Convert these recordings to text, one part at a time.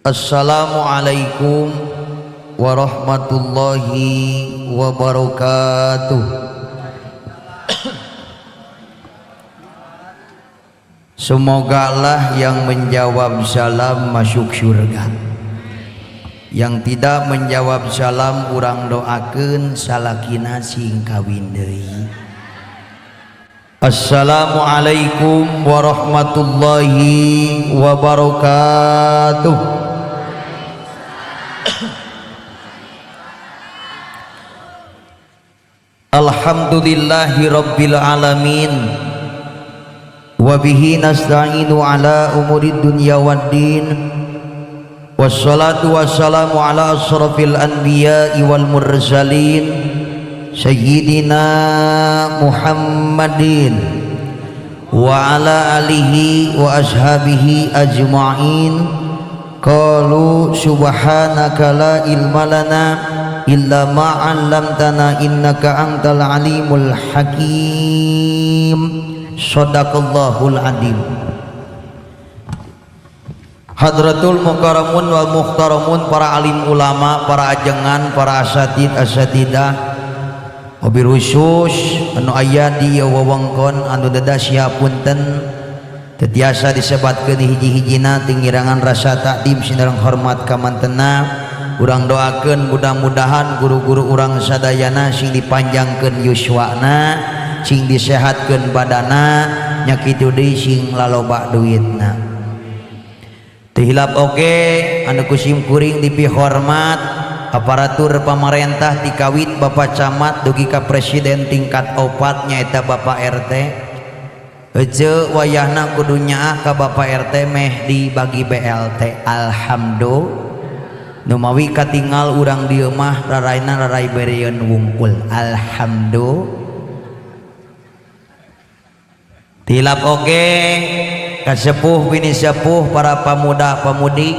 Assalamualaikum warahmatullahi wabarakatuh. Semoga lah yang menjawab salam masuk surga. Yang tidak menjawab salam urang doakeun salakina sing kawin deui. Assalamualaikum warahmatullahi wabarakatuh. Alhamdulillahi rabbil alamin. Wa bihi nasta'inu ala umurid dunya waddin. Wassalatu wassalamu ala asrafil anbiya'i wal mursalin sayyidina Muhammadin wa ala alihi wa ashabihi ajma'in. Qalu subhanaka la ilma lana illa ma 'allamtana innaka antal alimul hakim. Shadaqallahul adzim. Hadratul mukarramun wal muhtaramun, para alim ulama, para ajengan, para asatid asatidah, wabil khusus anu aya di wewengkon anu dadah siapunten teu tiasa disebatkeun hiji-hijina tingirangan rasa takdim sinareng hormat ka mantena. Urang doakeun mudah-mudahan guru-guru urang sadayana sing dipanjangkeun yuswana, sing disehatkeun badana, nya kitu deui sing laloba duitna. Teu hilap oge anu kusim kuring dipihormat aparatur pamarentah tikawit Bapak Camat dugi ka presiden tingkat 4 nyaeta Bapak RT. Ece wayahna kudu nyaah ka Bapak RT meh dibagi BLT. Alhamdulillah. Nu mawi katingal urang dieu mah raraina rarai bereun wungkul. Alhamdulillah. Tilap oge kasepuh bini sepuh para pemuda-pemudi,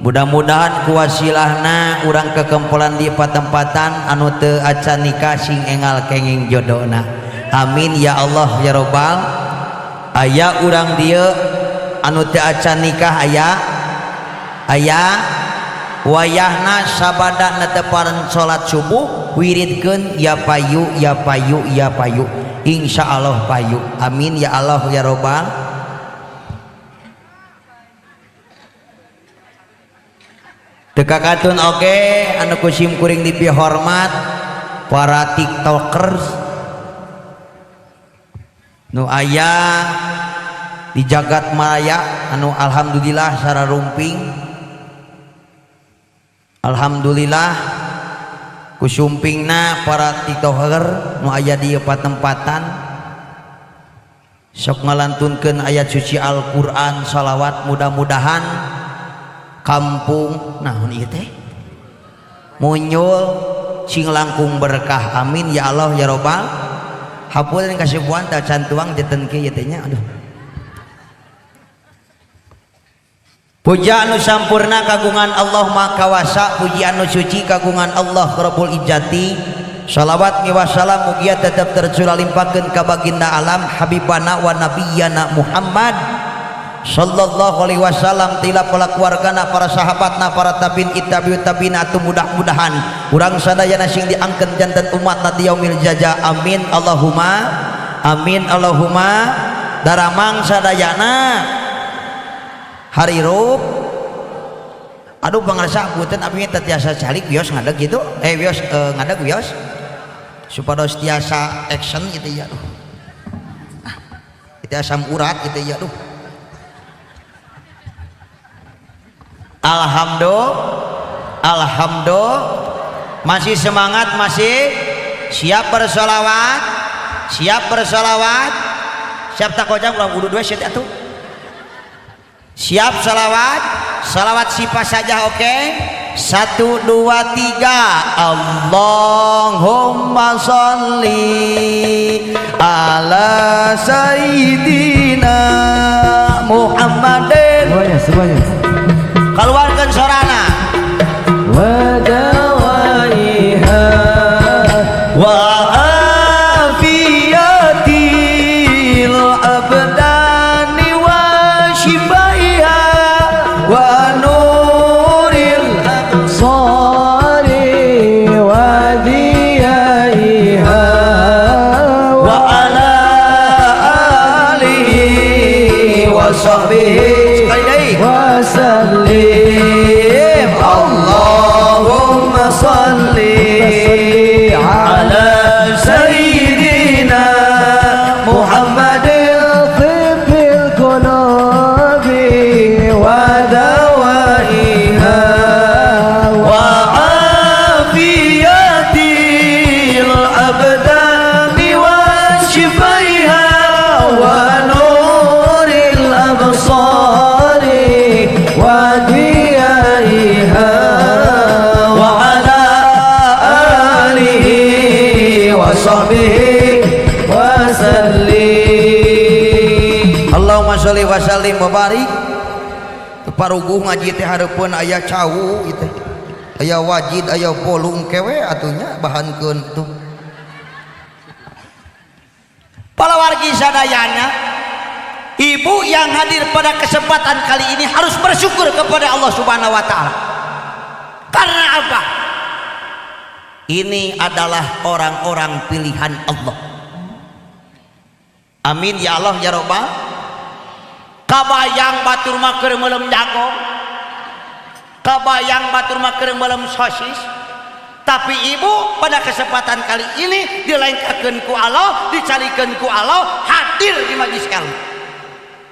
mudah-mudahan kuwasilahna urang kekempolan di patempatan anu teu acan nikah sing engal kenging jodona. Amin ya Allah ya robbal. Aya urang dieu anu teu acan nikah, aya aya wayahna sabada neteparan salat subuh wiridkeun ya payu ya payu ya payu, insyaallah payu. Amin ya Allah ya robbal. Teu kakatun oge anu kusim kuring dipihormat para tiktokers nu aya di jagat maya anu alhamdulillah sararumping. Alhamdulillah kusumpingna para tiktoker nu aya di patempatan sok ngalantunkeun ayat suci Al-Qur'an, salawat, mudah-mudahan kampung naon ieu teh munyul sing langkung berkah. Amin ya Allah ya robbal. Hapunten kasibuan teh can tuang jeten kieu teh nya. Aduh. Puja anu sampurna kagungan Allah Maha Kawasa, puji anu suci kagungan Allah Rabbul Izzati. Salawat wa salam mugia tetep tercurah limpahkeun ka baginda alam habibana wa nabiyana Muhammad sallallahu alaihi wasallam, tila keluargana, para sahabatna, para tabiin itabiut tabiin, atuh mudah-mudahan urang sadayana sing diangkeun janten umat di yaumil jaza. Amin Allahumma amin Allahumma. Daramang sadayana harirup. Aduh pangarsa punten abdi teu tiasa calik wios ngadeg gitu, wios ngadeg wios supados tiasa action gitu ya. Aduh itu asam urat gitu ya. Aduh. Alhamdulillah, alhamdulillah. Masih semangat, masih siap bersolawat, siap bersolawat, siap tak kojam ulang wudu dua set atuh. Siap salawat, salawat sifat saja oke. Okay? 1 2 3. Allahumma sholli ala sayyidina Muhammadin. Semuanya, semuanya. Keluarkan sorana. Wa dawaiha wa afiyatil abdani wa shifaiha wa nur ديائها وعلى آله وصحبه وسلم. Allahumma sholli wa sallim wa barik. Paruguh ngaji teh hareupeun aya cau ieu, aya wajid, aya bolung kewe atunya bahankeun tuh. Para wargi sadayana, ibu yang hadir pada kesempatan kali ini harus bersyukur kepada Allah Subhanahu wa taala. Karena apa? Ini adalah orang-orang pilihan Allah. Amin ya Allah ya Robbal. Kabayang batur mah keur meuleum jagong, kabayang batur mah keur meuleum sosis, tapi ibu pada kesempatan kali ini dilengkakeun ku Allah, dicarikan ku Allah, hadir di majlis ilmu.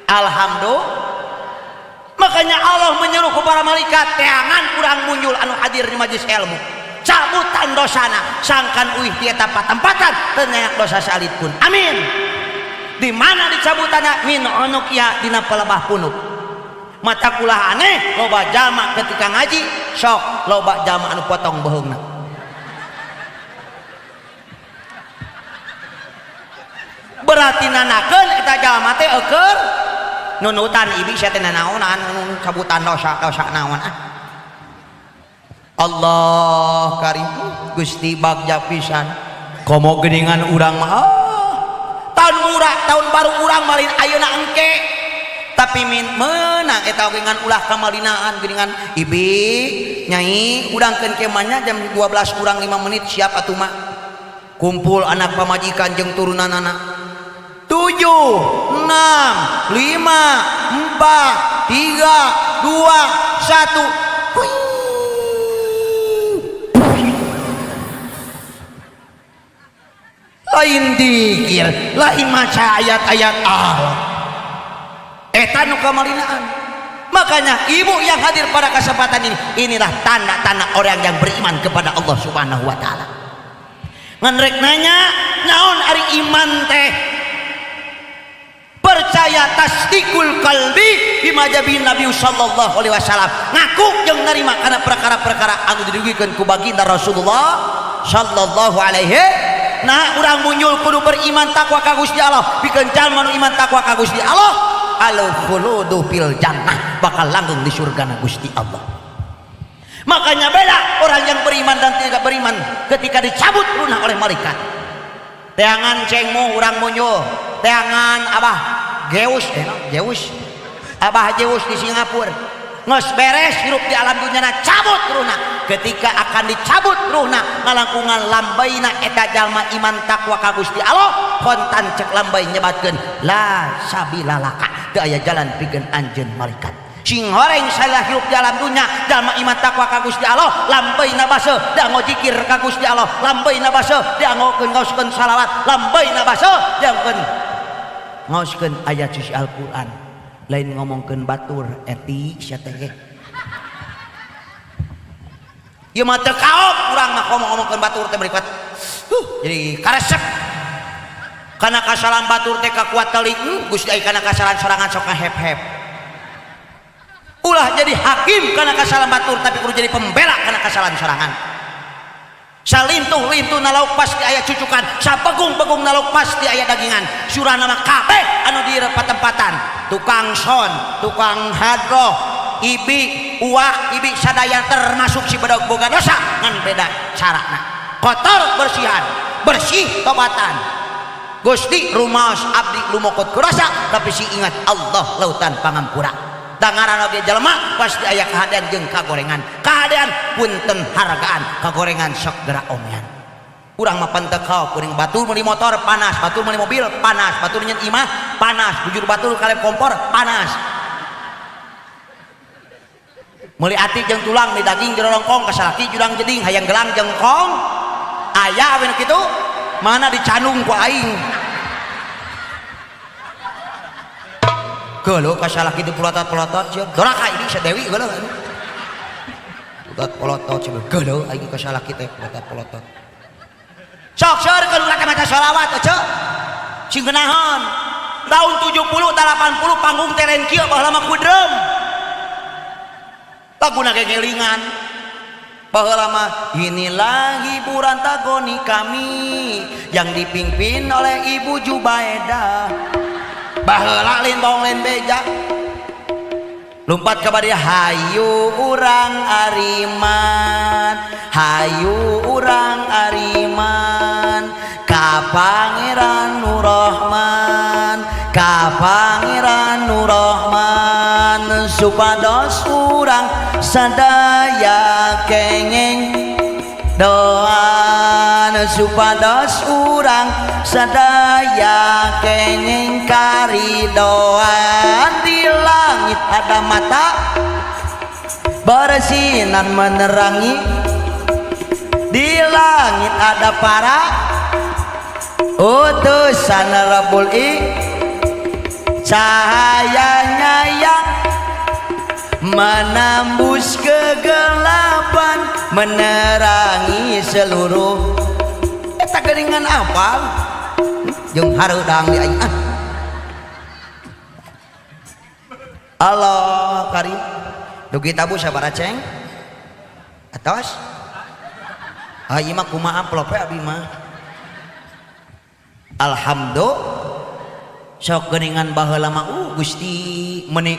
Alhamdulillah. Makanya Allah menyuruh ke para malaikat, teangan kurang muncul anu hadir di majlis ilmu, cabutan dosana sangkan uih ti eta patempatan teu dosa salit pun. Amin. Di mana dicabutanna? Min unuqiha, dina pelebah punuk. Mata kulah aneh, loba jalma ketika ngaji sok loba jalma anu potong beuheungna. Berarti nanakeun eta jalma teh eueur nunutan ibi sia teh nanaonan cabutan dosa dosa naon ah. Allah karim, Gusti bagja pisan. Komo geuningan urang mah tahun murah, tahun baru urang malin ayeuna engke, tapi min menang eta oge ngan ulah kamalinaan geuningan ibi nyai urangkeun kemahnya jam 12 kurang 5 menit siap atuh mah kumpul anak pamajikan jeung turunan anak. 7 6 5 4 3 2 1. Lain dikir, lain maca ayat-ayat Allah, eta nu kamalinaan. Makanya ibu yang hadir pada kesempatan ini, inilah tanda-tanda orang yang beriman kepada Allah Subhanahu wa taala. Ngan rek nanya naon ari iman teh? Percaya tasdikul qalbi bima jabi Nabi sallallahu alaihi wasallam, ngaku jeung narima kana perkara-perkara anu didugikeun ku baginda Rasulullah sallallahu alaihi. Nah, urang munyul kudu beriman takwa ka Gusti Allah, pikeun jalma nu iman takwa ka Gusti Allah al khuludu fil jannah, bakal langgeng di surga na Gusti Allah. Makanya beda orang yang beriman dan tidak beriman ketika dicabut runah oleh malaikat. Teangan cengmu urang munyul, teangan abah Geus, Geus, abah Geus di Singapura nges beres hirup di alam dunia, cabut ruhna. Ketika akan dicabut ruhna ngalangkungan lambaina eta jalma iman takwa ka Gusti Allah, kontan cek lambai nyebatkeun la sabila laka, teu aya jalan pikeun anjeun malaikat. Sing horeng salah hirup di alam dunia jalma iman takwa ka Gusti Allah, lambaina baseuh dianggo zikir ka Gusti Allah, lambaina baseuh dianggo ngaoskeun salawat, lambaina baseuh dianggo ngaoskeun ayat suci Al-Qur'an. Lain ngomongkeun batur eti sia teh ieu mah teu kaop urang mah ngomong-ngomongkeun batur teh berikut. Jadi karesep kana kasalahan batur teh kakuat telik. Gusti ai kana kasalahan sorangan sok ngahep-hep. Ulah jadi hakim kana kasalahan batur, tapi kudu jadi pembela kana kasalahan sorangan. Salintuh-lintuh nalauk pasti aya cucukan, sabegung-begung nalauk pasti aya dagingan. Surah nama kabeh anu di patempatan, tukang son, tukang hadroh, ibi, uwa, ibi sadaya termasuk si bedog boga dosa, ngan beda carana. Kotor bersihan, bersih tobatan. Gusti rumaos abdi lumokot kurasa, tapi si ingat Allah lautan pangampura. Dangaran oge jelema pasti aya kahadean jeung kagorengan. Kahadean punten hargaan, kagorengan sok gerak omean. Urang mah pan teu kaop, kuring batur meuli motor panas, batur meuli mobil panas, batur nyen imah panas, bujur batur kaleb kompor panas. Meuli ati jeung tulang, meuli daging jero rongkong, kasalaki jurang jeding, hayang gelang jengkong. Aya we nu kitu, mana dicandung ku aing. Geuleuh kasalaki dipulotot-pulotot sia. Doraka ini sia Dewi geuleuh. Pulotot-pulotot sia geuleuh aing kasalaki teh pulotot-pulotot. Sok seurkeun ulah maca sholawat ece. Sing geunaheun. Tahun 70 80 panggung teh lain kieu baheula mah kudreum. Laguna kekelingan. Baheula mah inilah hiburan tagoni kami yang dipimpin oleh Ibu Jubaedah. Baheula lain bohong lain beja. Lompat ka dia, hayu urang ariman, hayu urang ariman ka Pangeran Nurrahman, ka Pangeran Nurrahman, supados urang sadaya kenging doan, supados urang sadaya kenging karidoan. Di langit ada mata bersinar menerangi, di langit ada para utusan Rabbul I, cahayanya yang menembus kegelapan menerangi seluruh. Eta geuningan apal jeung hareudang di aing ah. Allah karim. Dugi tabu sabaraha ceng atos. Ah ieu mah kumaha amplop we abi mah. Alhamdulillah. Sok geuningan baheula mah Gusti meuni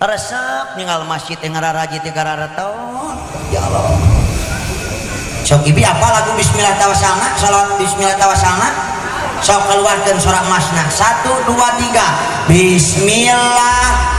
resep ninggal masjid teh ngararaji teh gararaton. Ya Allah. Sok ibi apa lagu bismillah tawassalna, salawat bismillah tawassalna. Sok keluarkeun sorak masna. 1 2 3. Bismillah.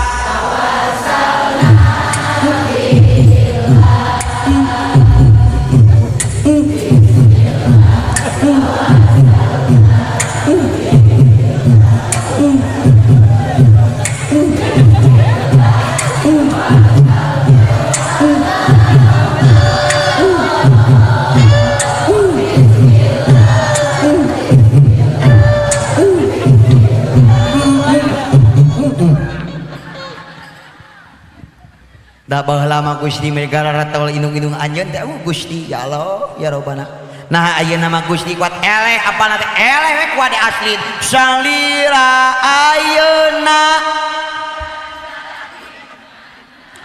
Da baheula mah Gusti megara ratol inung-inung anjeun teh Gusti ya Allah ya Robbana. Nah ayeuna mah Gusti kuat eleh apana teh eleh we kuat asli salira ayeuna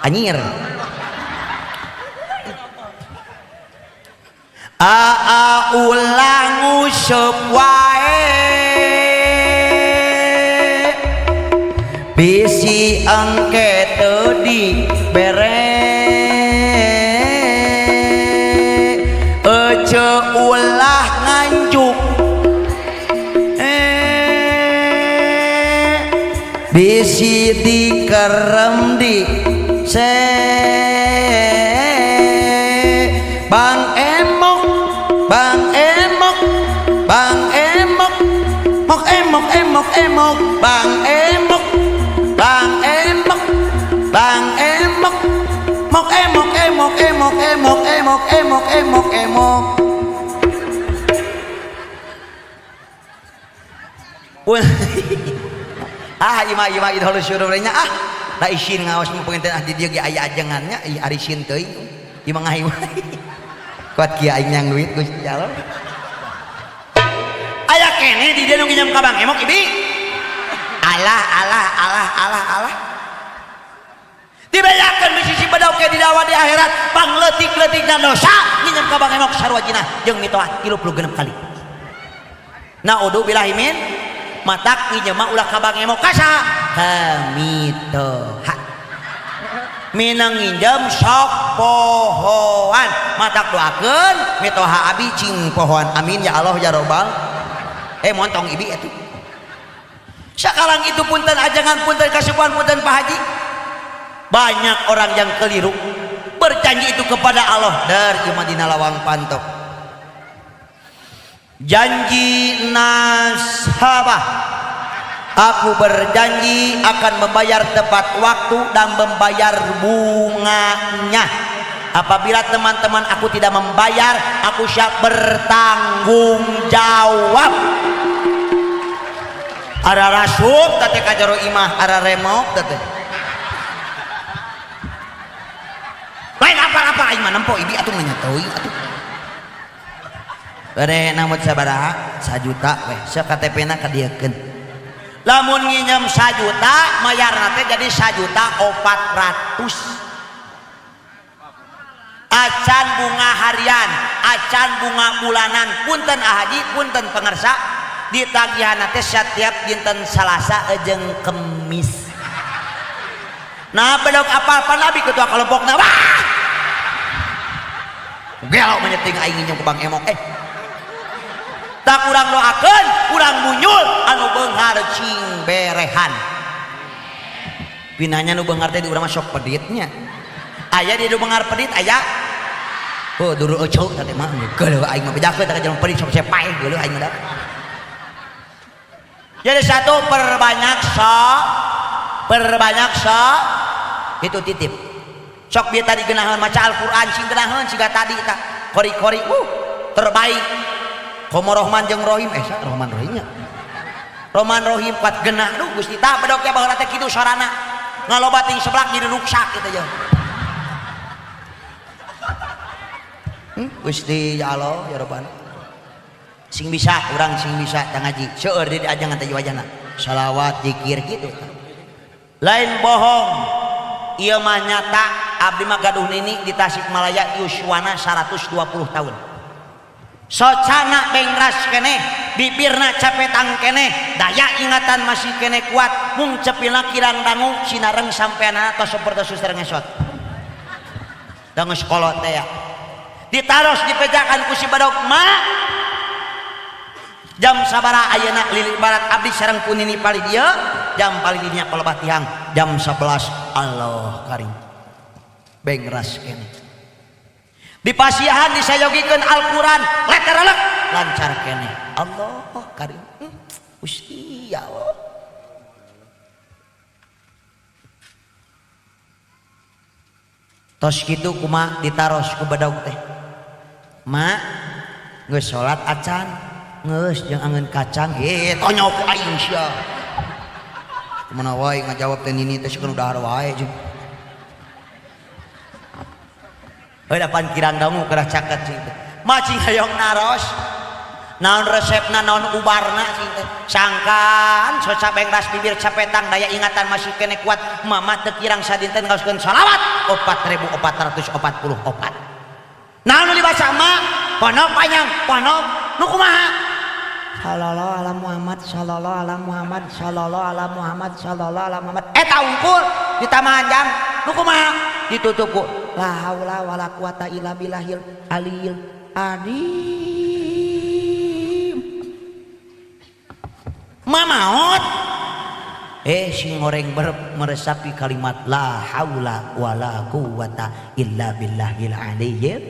anjir. Aa ulah nguseup wae bisi engke teu dibere, ece ulah nganjuk bisi dikerem di se. Bang emok, bang emok, bang emok, mok emok emok emok, bang emok, bang emok, bang emok, mok emok emok emok emok emok emok emok emok. Ah imah imah itu halus nya ah da isin ngaos mah pengen ah di dieu ge aya ajengannya ih ari isin teuing imah ngahimah. Kuat kieu aing nyang duit Gusti Allah. Aya keneh di dieu nu nginjem ka Bang Emok ibi. Alah alah alah alah alah. Dibejakeun di sisi bedog ke didawa di akhirat pangleutik-leutikna dosa nginjem ka Bang Emok sarua jinah jeung mitoha 36 kali. Naudzubillahi min matak nginjem mah ulah ka Bang Emok ka saha? Ka mitoha. Minang nginjem sok pohoan matak doakeun mitoha abi cing pohoan amin ya Allah ya robbal. Montong ibi atuh. Sekarang itu punten ajangan punten kasupan punten Pak Haji. Banyak orang yang keliru berjanji itu kepada Allah dari Madinah lawang pantok. Janji nasabah, aku berjanji akan membayar tepat waktu dan membayar bunganya. Apabila teman-teman aku tidak membayar, aku siap bertanggung jawab. Ara rasup teh ka jero imah, ara remok teh. Lain apa-apa aing mah nempo ibi atuh nanya teuing atuh. Bade namut sabaraha? 1 juta weh, sok KTP-na kadieukeun. Lamun nginjem 1 juta mayarna teh jadi 1.400.000. Acan bunga harian, acan bunga bulanan, punten ahaji, punten pengersa, ditagihan teh setiap dinten Salasa jeung Kemis. Nah bedog apal pan abi ketua kelompokna, wah gelo menyeting aing nginjem ke Bang Emok, tak urang doakeun urang munyul anu beunghar cing berehan. Pinanya nu beunghar teh di urang mah sok peditnya, aya di nu beunghar pedit aya. Oh dulu euceu teh mah geuleuh aing mah bejakeun teh jelema pedit sok paeh geuleuh aing mah. Jadi satu, perbanyak perbanyak itu titip. Sok bieu tadi geunaheun maca Al-Qur'an sing geunaheun siga tadi tah kori-kori terbaik. Komo Rohman jeung Rohim, Rohman Rohimnya. Rohman Rohim kuat genah duh Gusti tah bedog teh baheula teh kitu sorana. Ngaloba ting seblak jadi ruksak kitu jeung. Gusti ya Allah ya Rabbana. Sing bisa urang sing bisa tah ngaji. Seueur di ajangan teh wajahna. Salawat zikir kitu. Lain bohong. Ieu mah nyata abdi mah gaduh nini di Tasikmalaya yuswana 120 tahun. Socana bengras keneh, bibirna capetang keneh, daya ingatan masih keneh kuat, mung cepilna kirang dangu sinareng sampeanana tos sapertos suster ngesot. Dangu sekolah teh ya. Ditaros dipejakan ku si badog ma. Jam sabara ayeuna lili barat abdi sareng punini palih dieu, jam palih dinya palebah tihang jam 11 Allah karim. Bengras keneh. Dipasihan disayogikeun Al-Qur'an leterelek lancar keneh. Allah karim. Gusti ya Allah. Tos kitu kumaha ditaros ku bedog teh. Ma geus salat acan, geus jeung angeun kacang, tonyok aing sia. Kumaha wae ngajawab teh nini teh sieun dahar wae jeung. Heuh kirang dangu kerah caket cing teh. Macing hayang naros. Naon resepna naon ubarna cing teh. Sangkan soca bengras bibir capetang daya ingatan masih kene kuat. Mama teu kirang sadinten ngaoskeun salawat 4444. Naon nu dibaca ma? Ponok panjang, ponok nu kumaha? Sallallahu ala Muhammad, sallallahu ala Muhammad, sallallahu ala Muhammad, sallallahu ala Muhammad. Eta unggul ditambahan jang nu kumaha? Ditutup ku la haula wala quwata illa billahil aliyil azim. Mamaot sing goreng meresapi kalimat la haula wala quwata illa billahil aliyyil.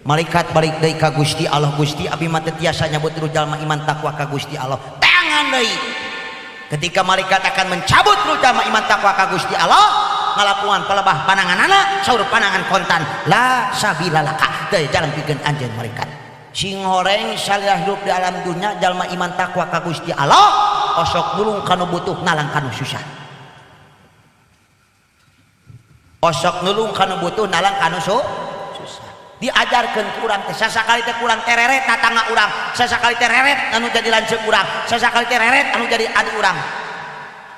Malaikat balik deui ka Gusti Allah, Gusti abi mah teu tiasa nyabut ruh jalma iman takwa ka Gusti Allah. Tangan deui. Ketika malaikat akan mencabut ruh jalma iman takwa ka Gusti Allah, ngalakuan pelebah pananganana saur panangan kontan la sabila laka teu jalan pikeun anjeun malaikat. Sing horeng salira hirup di alam dunya jalma iman takwa ka Gusti Allah, osok nulung kanu butuh nalang kanu susah. Osok nulung kanu butuh nalang kanu susah. Diajarkeun ku urang teh sasakali teh kurang tereret tatangga urang, sasakali tereret anu jadi lanceuk urang, sasakali tereret anu jadi adi urang.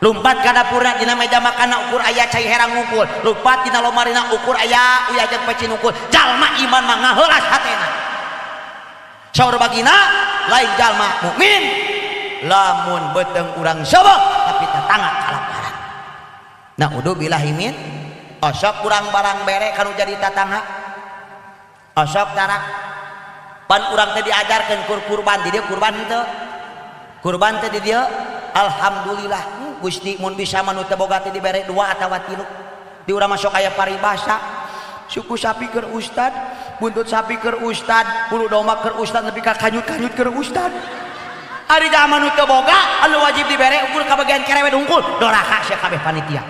Lumpat ka dapurna dina meja makanna ukur aya cai herang ngumpul, lumpat dina lomarina ukur aya uyah jeung pecin ngumpul. Jalma iman mah ngaheulas hatena. Saur bagina lain jalma mukmin lamun beuteung urang sobok tapi tetangga kalaparan. Nah udu billahi min osok urang barang bere kanu jadi tatangga. Osok tarak pan urang teh diajarkeun kur kurban di dieu kurban henteu. Kurban teh di dieu alhamdulillah Gusti mun bisa mah nu teu boga teh dibere 2 atawa 3. Di urang masuk aya paribasa suku sapi keur ustad, buntut sapi keur ustad, bulu domba keur ustad nepi ka kanyut-kanyut keur ustad. Ari jalma nu teu boga anu wajib dibere ukur ka bagian kerewet hungkul doraka sia kabeh panitia.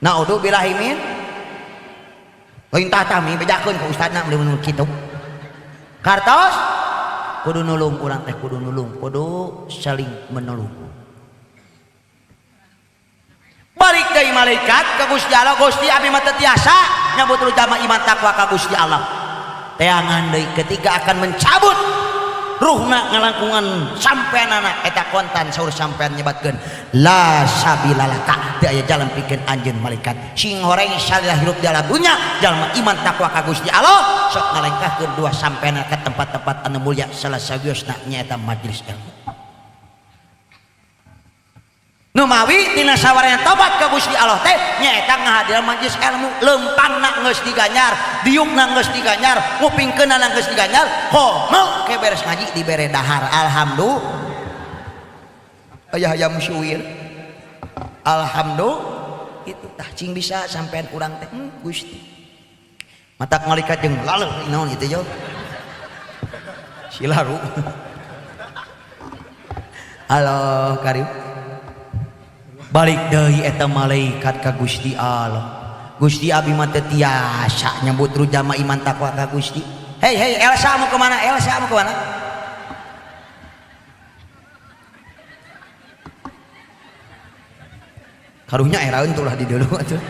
Naudzu billahi min lain tah mi bejakeun ka ustadna mun kitu. Kartos kudu nulung urang teh kudu nulung, kudu saling menolong. Balik deui malaikat ka Gusti Allah, Gusti abi mah teu tiasa nyabut jalma iman takwa ka Gusti Allah. Teangan deui ketika akan mencabut Ruhna ngalangkungan sampeanana eta kontan saur sampean nyebatkeun la sabilalaka teu aya jalan pikeun anjeun malaikat. Sing horeng salila hirup di alam dunya jalma iman takwa ka Gusti Allah sok ngalengkahkeun dua sampeanna ka tempat-tempat anu mulia salah sawiosna nyaeta majelis ilmu. Numawi tina sawarana tobat ka Gusti Allah teh nyaeta ngahadiran majelis ilmu leumpangna geus diganyar, diukna geus diganyar, ngupingkeunana geus diganyar, komo ke beres ngaji dibere dahar. Alhamdulillah. Aya hayam suwir. Alhamdulillah. Itu tah cing bisa sampean urang teh Gusti. Matak malaikat jeung laleuh naon kitu yo. Silaru. Halo Karim. Balik deui eta malaikat ka Gusti Allah. Gusti abi mah teu tiasa nyebut rujama iman takwa ka Gusti. Hei hei Elsa mau kemana? Elsa mau kemana? Karunya eraeun tuh lah di dulu atuh.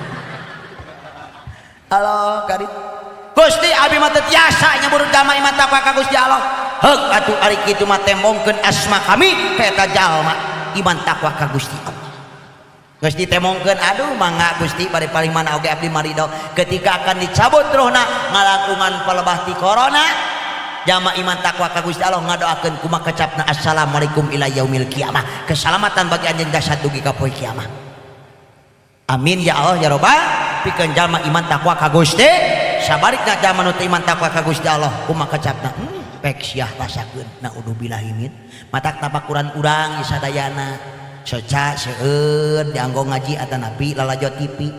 Halo Karim. Gusti abi mah teu tiasa nyebut rujama iman takwa ka Gusti Allah. Heug atuh ari kitu mah tembongkeun asma kami ka eta jalma iman takwa ka Gusti Allah. Geus ditemongkeun aduh mangga Gusti bari paling mana oge abdi marido ketika akan dicabut rohna ngalangkungan palebah ti corona jama iman takwa ka Gusti Allah ngadoakeun kumaha kecapna assalamualaikum ila yaumil kiamah keselamatan bagi anjeun jasad dugi ka poe kiamah. Amin ya Allah ya robbal pikeun jalma iman takwa ka Gusti sabarikna jalma nu teu iman takwa ka Gusti Allah kumaha kecapna pek siah rasakeun naudzubillahi min matak tapakuran urang sadayana soca seueur dianggo ngaji atanapi lalajo TV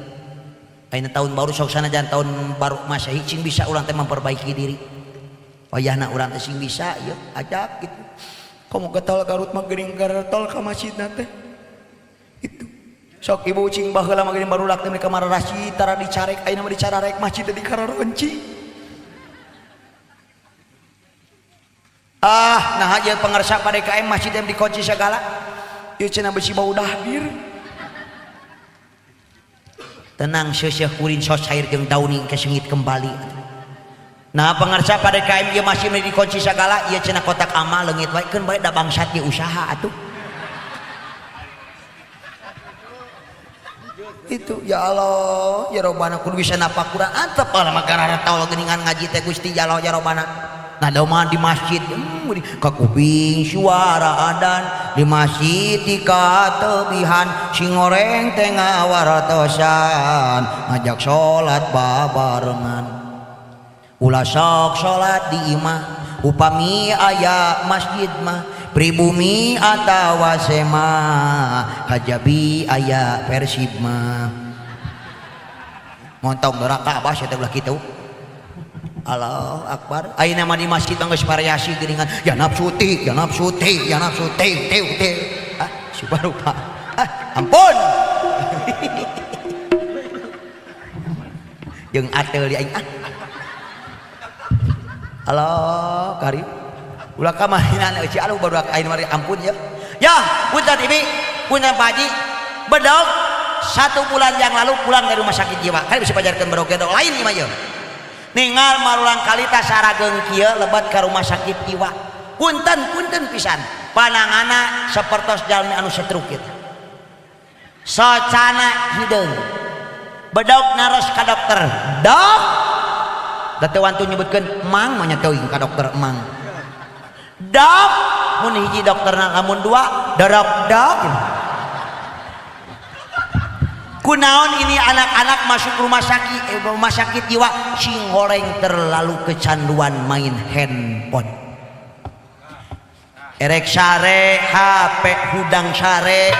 ayeuna tahun baru sok sanajan tahun baru Masehi sing bisa urang teh memperbaiki diri wayahna urang teh sing bisa ieu ajak gitu Komo getol Garut mah geuning garetol ka masjidna teh itu sok ibu cing baheula mah geuning barudak teh ka mararasi tara dicarek ayeuna mah dicararek masjid teh dikararonci ah nah ieu pangarsa pa DKM masjid teh dikunci segala ieu cenah besi bau dahdir. Tenang seuseuh kuring sos cair jeung dauning kesengit kembali. Nah pangarsa pa DKM ieu masih dikunci segala ieu cenah kotak amal leungit wae keun bae da bangsat ieu usaha atuh. Itu ya Allah ya Robbana kudu bisa napakuran antep lah mah gara tahu geuningan ngaji teh Gusti ya Allah ya Robbana. Nah doma di masjid ka kuping suara adan di masjid di katebihan sing goreng teh ngawartosan ngajak salat babarengan ulah sok salat di imah upami aya masjid mah pribumi atawa sema kajabi aya Persib mah montong doraka abah sia teh ulah kitu. Allah Akbar ayeuna mah di masjid geus variasi geuningan ya nafsu ti ya nafsu ti ya nafsu ti ti ti ah subarupa ah ampun jeung ateul di aing ah Allah karim ulah ka mainan eueuh aduh barudak ayeuna mah ampun ya ya punten ibi punten Pak Haji bedog 1 bulan yang lalu pulang dari rumah sakit jiwa kan bisa pajarkeun bedog gedog lain ieu mah ieu ningal marulang kali ta sarageung kieu lebat ka rumah sakit jiwa punten punten pisan panangana sapertos jalmi anu setruk kitu socana hideung bedog naros ka dokter dok da teu wantu nyebutkeun mang mah nya teuing ka dokter mang dok mun hiji dokterna lamun dua dorok dok kunaon ini anak-anak masuk rumah sakit jiwa sing goreng terlalu kecanduan main handphone erek sare HP hudang sare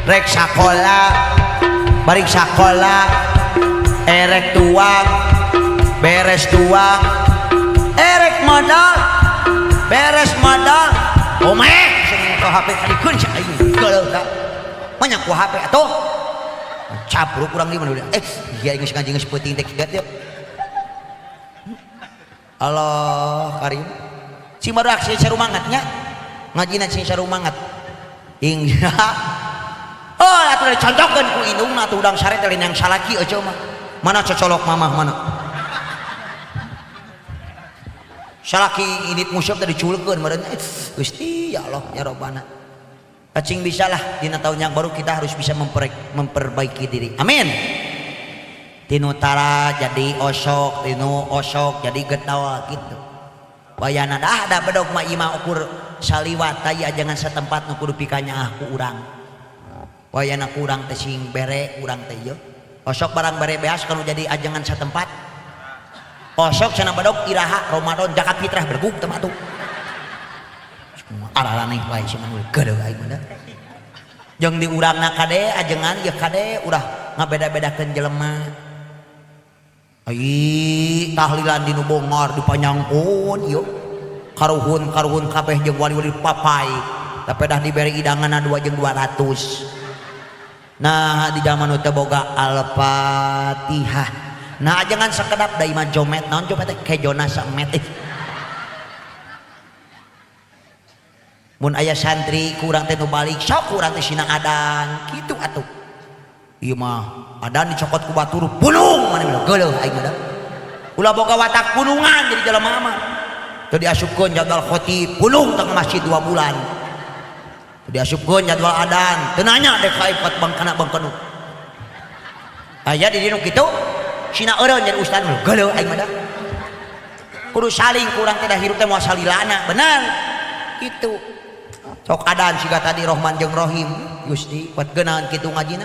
rek sakola balik sakola erek tuang beres tuang erek modal beres modal omeh sing ku HP kadikeun sia aing geuleuh da banyak ku HP atuh cabruk urang di mana udah iya geus ngaji geus peuting teh kieu teh Allah karim sing barudak sing sarumangat nya ngajina sing sarumangat hingga oh atuh dicontohkeun ku indungna atuh udang sare teh lain yang salaki eueuh mah mana cocolok mamah mana Salaki indit nguseup teh diculkeun meureun. Gusti ya Allah ya Robbana. Cing bisalah dina tahun yang baru kita harus bisa memperbaiki diri. Amin. Tinu tara jadi osok, tinu osok jadi getol gitu. Wayana dah da bedog mah imah ukur saliwat aya jangan setempat nu kudu pikanyaah ku urang. Wayana kurang teh sing bere urang teh ieu. Osok barang bere beas kalau jadi ajengan setempat. Osok cenah bedog iraha Ramadan zakat fitrah bergug teh mah atuh. Araraneh wae cenah geuleuh aing mah. Jeung di urangna kade ajengan ieu kade urah ngabeda-bedakeun jelema. Ai tahlilan di nu Bongor dipanyangkeun ieu. Karuhun-karuhun kabeh jeung wali-wali papai. Tapi dah diberi idanganna 2 jeung 200. Nah di zaman nu teu boga Al-Fatihah. Nah ajengan sakedap da imah jomet naon jomet teh kejona samet. Mun aya santri kurang teh nu balik sok kurang teh sina adan kitu atuh. Ieu mah adan dicokot ku batur punung maneh mah geuleuh aing mah. Ulah boga watak punungan jadi jelema mah. Teu diasupkeun jadwal khotib punung tengah masjid 2 bulan. Teu diasupkeun jadwal adan teu nanya dek ka ipat bangkana bangkanu. Aya di dieu nu kitu sina eureun jadi ustad mah geuleuh aing mah. Kudu saling kurang teh da hirup teh moal salilana bener kitu. Sok adan siga tadi Rohman jeung Rohim Gusti kuat geunahan kitu ngajina.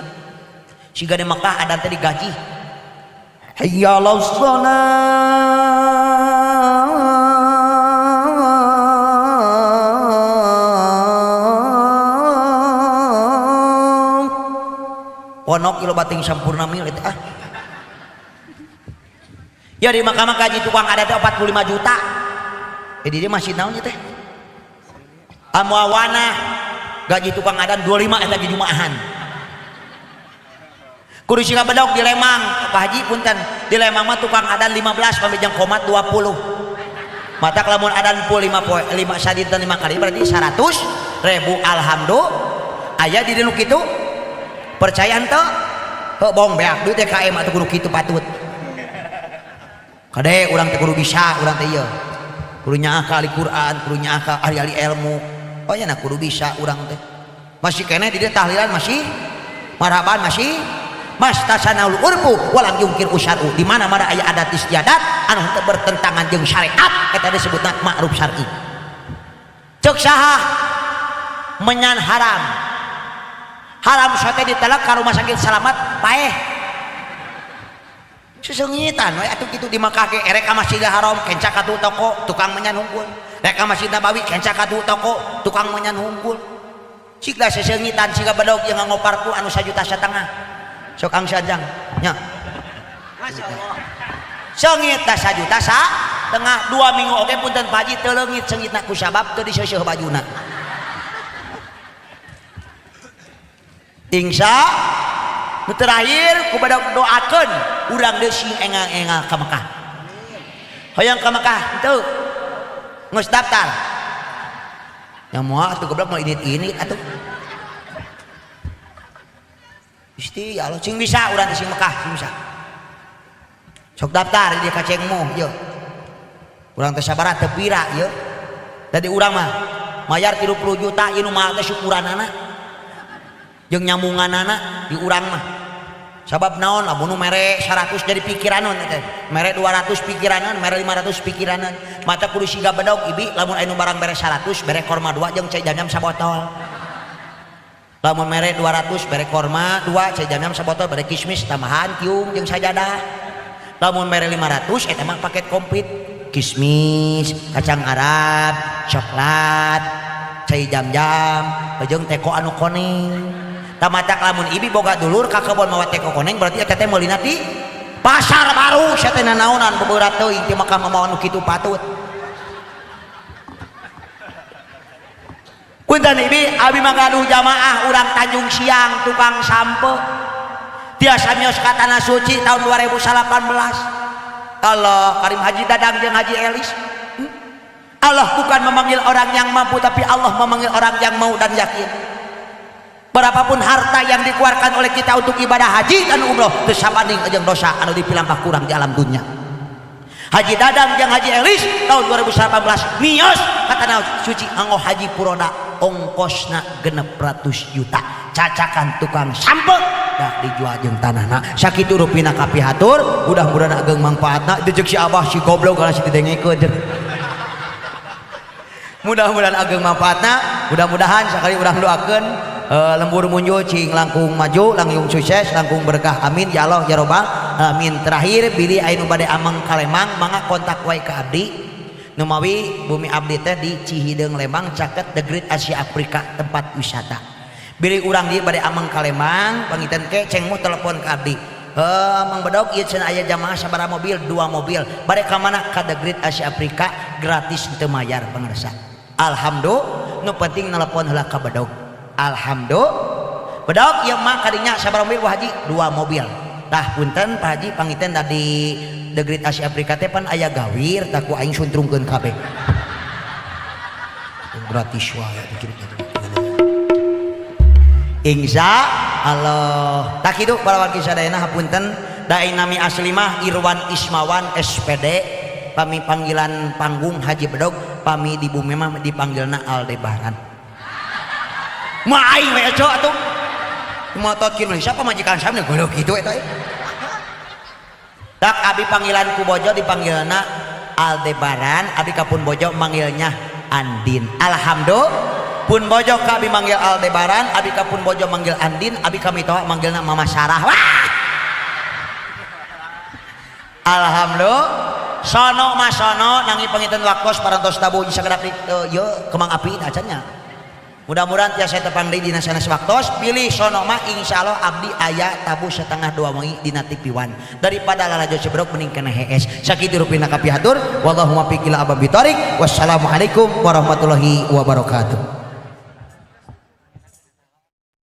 Siga di Mekah adan teh digaji. Hayya 'alas shalah. Ponok ieu bating sampurna mil eta ah. Ya di Mekah mah gaji tukang adat teh 45 juta. Di dieu masih naon teh? Amuawana gaji tukang adan 25 eta jumaahan. Kudu siga bedog di Lemang, Pak Haji punten. Di Lemang mah tukang adan 15 pamijang komat 20. Matak lamun adan pul 5 poe 5 sadinten 5 kali berarti 100.000 alhamdulillah. Aya di dieu nu kitu? Percaya henteu? Heuh bohong beak duit TKM atuh kudu kitu patut. Kade urang teh kudu bisa urang teh ieu. Kudu nyaah ka ahli Quran, kudu nyaah ka ahli-ahli ilmu. Oh ya nah kudu bisa urang teh. Masih keneh di dieu tahlilan masih marhaban masih mastasanaul urfu walam yungkir usyaru. Di mana-mana aya adat istiadat anu henteu bertentangan jeung syariat eta disebutna ma'ruf syar'i. Ceuk saha menyan haram. Haram sate ditelek ka rumah sakit Salamat paeh. Sesengitan we atuh kitu di Mekah ge erek ka Masjidil Haram kenca ka toko tukang menyan hungkul. Rek ka Masjid Nabawi kenca ka toko tukang menyan hungkul. Siga sesengitan siga bedog jeung ngoparku anu 1,5 juta. Sok ang sajang nya. Masyaallah. Seungit da 1,5 juta 2 minggu oge punten Pak Haji teu leungit seungitna ku sabab teu diseuseuh bajuna. Insya nu terakhir ku bedog doakeun urang deui sing engang-engang ka Mekah. Hoyong ka Mekah henteu? Geus daftar. Yang moal atuh goblok moal init-init atuh. Gusti ya Allah cing bisa urang teh sing Mekah cing bisa. Sok daftar di kacengmu ieu. Urang teh sabaraha teu pira ieu. Dadi urang mah mayar 30 juta ieu nu mahal teh syukuranana. Jeung nyamunganana di urang mah. Sabab naon lamun nu mere 100 jadi pikiranan teh. Mere 200 pikiranan, mere 500 pikiranan. Mata kudu siga bedog ibi lamun aya nu barang mere 100 bere korma 2 jeung cai jam-jam sabotol. Lamun mere 200 bere korma 2 cai jam-jam sabotol bere kismis tambahan tiung jeung sajadah. Lamun mere 500 eta mah paket komplit kismis, kacang Arab, coklat, cai jam-jam, jeung teko anu koneng. Tamatak lamun ibi boga dulur ka kebon mawa teko koneng berarti eta teh meulina di pasar baru sia teh nanaonan beurat teuing ti Mekah mah nu kitu patut. Punten ibi abi mah gaduh jamaah urang Tanjung Siang tukang sampe tiasa mios ka tanah suci tahun 2018. Allah Karim Haji Dadang jeung Haji Elis. Allah bukan memanggil orang yang mampu tapi Allah memanggil orang yang mau dan yakin. Berapapun harta yang dikeluarkan oleh kita untuk ibadah haji dan umroh teu sabanding jeung dosa anu dipilampah kurang di alam dunia. Haji Dadang jeung Haji Elis tahun 2018 mios ka tanah suci nganggo haji furoda, ongkosna 600 juta, cacakan tukang sampeu dah dijual jeung tanahna. Sakitu rupina kapihatur, mudah-mudahan ageng mangfaatna. Itu si abah si goblok kana si didengekeun. Mudah-mudahan ageng manfaatna. Mudah-mudahan sekali urang doakeun lembur munjul cing langkung maju, langkung sukses, langkung berkah, amin ya Allah ya robbal alamin. Terakhir, bilih aya nu bade ameng ka Lembang, mangga kontak wae ka abdi. Numawi bumi abdi teh di Cihideung Lembang, caket The Great Asia Afrika, tempat wisata. Bilih urang dieu bade ameng ka Lembang, panginten ke cengmu telepon ka abdi. Mang Bedog, ieu cenah aya jamaah sabaraha mobil? Dua mobil. Bade ka mana? Ka The Great Asia Afrika, gratis, teu mayar pangarsa. Alhamdulillah, nu penting telepon heula ka Bedog. Alhamdulillah. Bedog ieu mah kadinya sabaraha mobil, Pak Haji? Dua mobil. Tah punten Pak Haji, panginten tadi The Great Asia Afrika teh pan aya gawir, tak ku aing suntrungkeun kabeh. Gratis wae dikira. Insya Allah. Tak kitu para wargi sadayana, hapunten da nami asli mah Irwan Ismawan SPD, pami panggilan panggung Haji Bedog, pami di bumi mah dipanggilna Aldebaran. Mah aing we atuh atuh. Motot kieu siapa majikan saya goblok kitu eta. Tak abi panggilan ku bojo dipanggilna Aldebaran, abi kapun bojo manggilnya Andin. Alhamdulillah, pun bojo ka abi manggil Aldebaran, abi kapun bojo manggil Andin, abi kami toha manggilna Mama Sarah. Wah, alhamdulillah. Sono mas sono nangi panginten waktos parantos tabuh sakedap ye kembang api acannya. Mudah-mudahan tiasa tepang deui dina sanes waktos. Pilih sono mah insyaallah abdi aya tabuh 1:30 wengi dina TV One. Daripada lalajo cebrok mending kena hees. Sakitu rupina kapihatur, wallahu muwaffiq ila. Wassalamualaikum warahmatullahi wabarakatuh.